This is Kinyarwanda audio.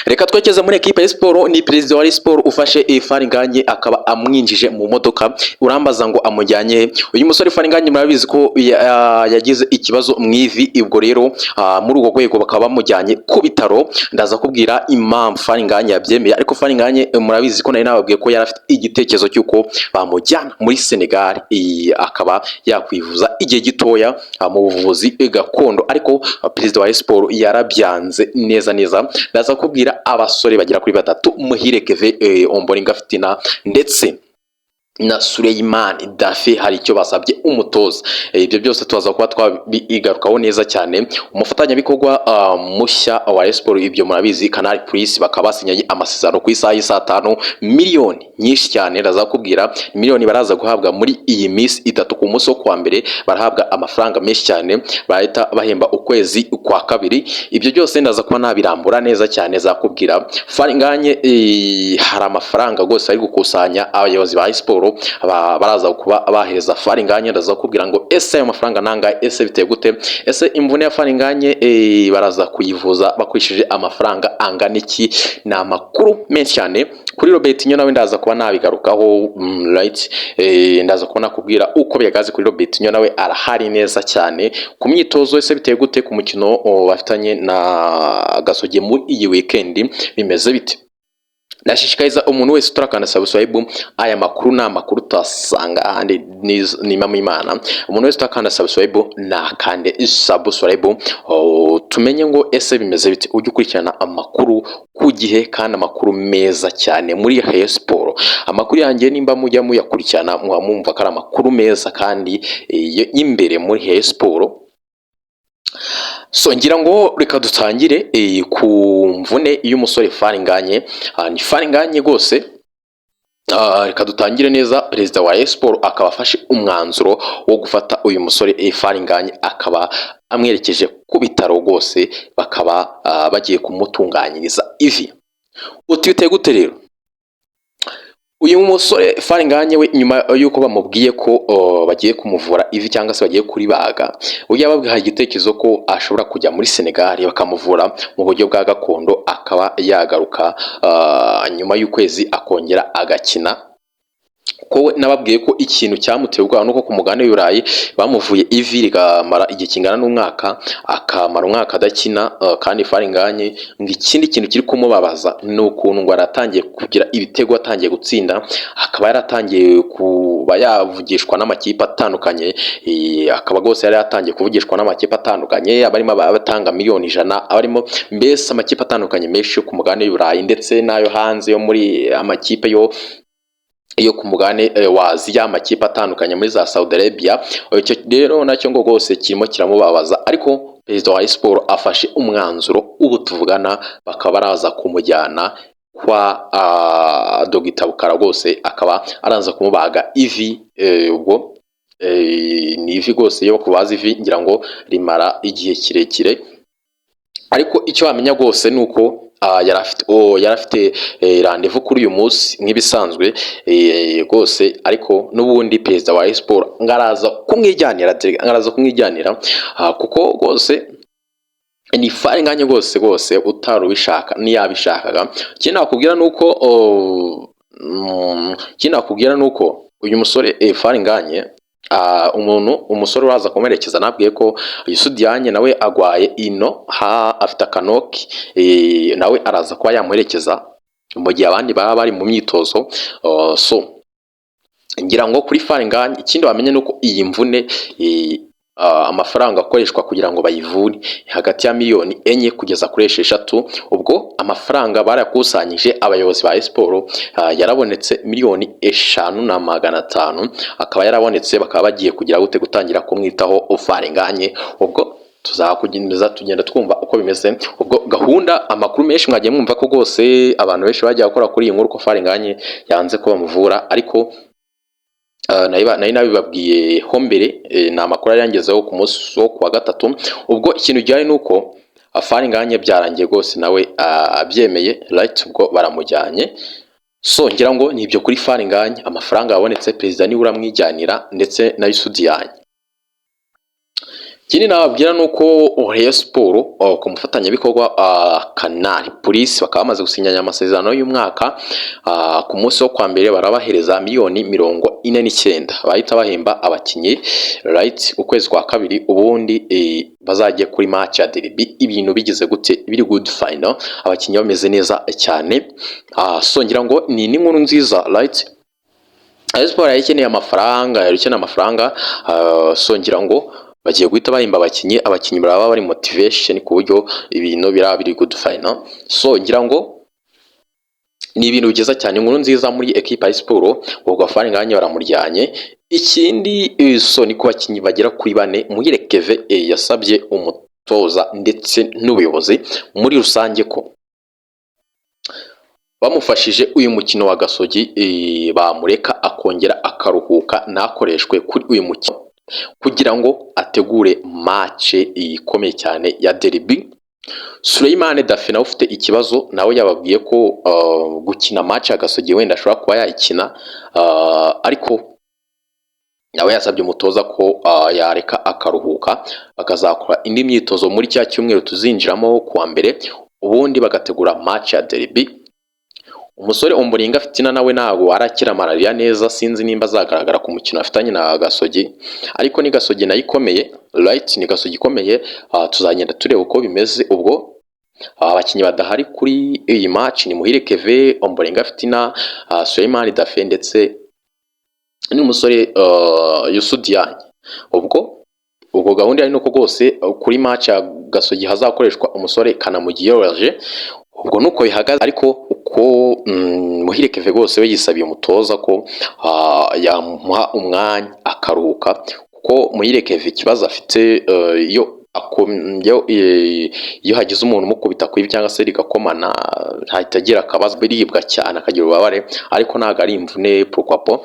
Reka twerekeze muri ekipe ya Sport. Ni perezida wa Sport ufashe Fall Ngagne, akaba amwinjije mu modoka. Urambaza ngo amujyanye he? Uyu musore Fall Ngagne murabizi ko yagize ikibazo mu ivi. Ubwo rero muri urwo rwego bakaba bamujyanye ku bitaro. Ndaza kubwira impamvu Fall Ngagne yabyemeye. Ariko Fall Ngagne murabizi ko nari nababwiye ko yari afite igitekerezo cy'uko bamujyana muri Senegal, akaba yakwivuza igihe gitoya mu buvuzi gakondo, ariko perezida wa Sport yarabyanze neza neza. Ndaza kubwira abasore bagera kuri batatu, Muhire Kevin, Ombolenga Fitina ndetse na Suleiman Dafe, hari icyo basabye umutoza. Ibyo byose tubaza kuba twabigarukaho neza cyane. Umufatanyabikorwa mushya wa Rayon Sport, ibyo murabizi, Canal Plus, bakaba basinyanye amasezerano ku isaha y'isaa 5, miliyoni nyinshi cyane. Ndaza kubwira miliyoni baraza guhabwa muri iyi minsi 3. Ku munsi wo kuwa mbere barahabwa amafaranga menshi cyane, bahita bahemba ukwezi kwa kabiri. Ibyo byose ndaza kuba nabirambura neza cyane. Zakubwira Fall Ngagne, hari amafaranga rwose ari gukusanya abayobozi ba Sport baraza kuba bahereza Fall Ngagne. Ndaza kubwira ngo ese ayo mafaranga nangahe? Ese biteye gute? Ese imvune ya Fall Ngagne baraza kuyivuza bakoresheje amafaranga angana iki? Ni amakuru menshi cyane. Kuri Robertinho nawe ndaza kuba nabigarukaho, right. Ndaza kuba nakubwira uko bihagaze kuri Robertinho, nawe arahari neza cyane ku myitozo. Ese biteye gute ku mukino bafitanye na Gasogi muri iyi weekend, bimeze bite? Ndashishikariza umuntu wese utarakanda subscribe, aya makuru ni amakuru utasanga ahandi, ni impamo y'Imana. Umuntu wese utarakanda subscribe nakande subscribe, tumenye ngo ese bimeze bite. Ujye ukurikirana amakuru ku gihe kandi amakuru meza cyane muri Rayon Sport. Amakuru yanjye nimba mujya muyakurikirana, muba mwumva ko ari amakuru meza kandi y'imbere muri Rayon Sport. So ngira ngo reka dutangire ku mvune y'umusore Fall Ngagne. Ni Fall Ngagne rwose. Reka dutangire neza. Perezida wa Rayon Sport akaba afashe umwanzuro wo gufata uyu musore Fall Ngagne, akaba amwerekeje ku bitaro rwose, bakaba bagiye kumutunganyiriza ivi. Uti biteye gute rero? Uyu musore Fall Ngagne we, nyuma y'uko bamubwiye ko bagiye kumuvura ivi cyangwa se bagiye kuribaga, we yababwiye igitekerezo ko ashobora kujya muri Senegal bakamuvura mu buryo bwa gakondo, akaba yagaruka nyuma y'ukwezi akongera agakina. Ko we nababwiye ko ikintu cyamuteye ubwoba nuko ku mugabane w'i Burayi bamuvuye ivi rikamara igihe kingana n'umwaka, akamara umwaka adakina. Kandi Fall Ngagne ngo ikindi kintu kiri kumubabaza ni ukuntu ngo yaratangiye kugira ibitego, atangiye gutsinda, akaba yaratangiye kuba yavugishwa n'amakipe atandukanye, akaba rwose yari yatangiye kuvugishwa n'amakipe atandukanye, abarimo abatanga miliyoni 100, abarimo mbese amakipe atandukanye menshi yo ku mugabane w'i Burayi ndetse n'ayo hanze, yo muri amakipe yo ku mugabane wa Aziya, amakipe atandukanye muri za Saudi Arabia. Icyo rero nacyo ngo rwose kirimo kiramubabaza. Ariko perezida wa Sport afashe umwanzuro, ubu tuvugana bakaba baraza kumujyana kwa Dogita Bukara rwose, akaba araza kumubaga ivi. Ubwo ni ivi rwose, iyo bakubaza ivi ngira ngo rimara igihe kirekire. Ariko icyo wamenya rwose ni uko yari afite rendez-vous kuri uyu munsi nk'ibisanzwe rwose. Ariko n'ubundi perezida wa Sport ngaraza kumwijyanira, ngaraza kumwijyanira, kuko rwose ni Fall Ngagne rwose rwose utari ubishaka ntiyabishakaga. Ikindi nakubwira ni uko uyu musore Fall Ngagne, umuntu umusore uraza kumuherekeza, nabwiye ko Youssou Diagne nawe agwaye ino ha afite akanoki, nawe araza kuba yamuherekeza mu gihe abandi baba bari mu myitozo. So ngira ngo kuri Fall Ngagne ikindi wamenya ni uko iyi mvune amafaranga akoreshwa kugira ngo bayivure hagati ya miliyoni 4 kugeza kuri 6. Ubwo amafaranga barayakusanyije abayobozi ba siporo, yarabonetse, miliyoni 5 na 500 akaba yarabonetse. Bakaba bagiye kugira gute? Gutangira kumwitaho Fall Ngagne. Ubwo tuzakomeza tugenda twumva uko bimeze. Ubwo gahunda, amakuru menshi mwagiye mwumva ko rwose abantu benshi bagiye gukora kuri iyi nkuru ko Fall Ngagne yanze ko bamuvura. Ariko nari nabibabwiye ho mbere, ni amakuru yari yangezeho ku munsi wo kuwa gatatu. Ubwo ikintu gihari ni uko Fall Ngagne byarangiye rwose nawe abyemeye, right. Ubwo baramujyanye. So ngira ngo ni ibyo kuri Fall Ngagne. Amafaranga yabonetse, perezida niwe uramwijyanira ndetse na Youssou Diagne. Ikindi nababwira ni uko Rayon Sport ku mufatanyabikorwa Canal Plus bakaba bamaze gusinyanya amasezerano y'umwaka. Ku munsi wo kwa mbere barabahereza miliyoni 49, bahita bahemba abakinnyi, right? Ukwezi kwa kabiri ubundi bazajye kuri match ya derby ibintu bigize gute, biri good final, abakinnyi bameze neza cyane. So ngira ngo ni n'inkuru nziza, right? Rayon Sport yari ikeneye amafaranga, yari ikeneye amafaranga. So ngira ngo bagiye guhita bahemba abakinnyi, abakinnyi baraba bari motivation ku buryo ibintu biraba biri good final. So ngira ngo ni ibintu byiza cyane, inkuru nziza muri ekipa ya siporo. Ubwo Fall Ngagne baramuryanye. Ikindi so ni ku bakinnyi bagera kuri bane. Muhire Keve yasabye umutoza ndetse n'ubuyobozi muri rusange ko bamufashije uyu mukino wa Gasogi bamureka akongera akaruhuka, ntakoreshwe kuri uyu mukino kugira ngo ategure match ikomeye cyane ya derby. Suleimani Dafe nawe ufite ikibazo, nawe yababwiye ko gukina match ya Gasogi wenda ashobora kuba yayikina, ariko nawe yasabye umutoza ko yareka akaruhuka, bakazakora indi myitozo muri cya cyumweru tuzinjiramo kuwa mbere, ubundi bagategura match ya derby. Umusore Umuringa Fitina nawe ntabwo arakira malariya neza, sinzi nimba azagaragara ku mukino afitanye na Gasogi, ariko ni Gasogi nayo ikomeye, right? Ni Gasogi ikomeye. Tuzagenda tureba uko bimeze. Ubwo abakinnyi badahari kuri iyi match ni Muhire Keve, Ombolenga Fitina, Suleimani Dafe ndetse n'umusore Youssou Diagne. Ubwo gahunda ari nuko rwose kuri match ya Gasogi hazakoreshwa umusore Kanamugiye Roger. Ubwo nuko bihagaze, ariko uko Muhire Keve rwose we yisabiye umutoza ko yamuha umwanya akaruhuka, kuko Muhire Keve ikibazo afite iyo hagize umuntu umukubita ku ivi cyangwa se rigakomana, ahita agira akabazo, biribwa cyane, akagira ububabare, ariko ntabwo ari imvune, pourquoi pas.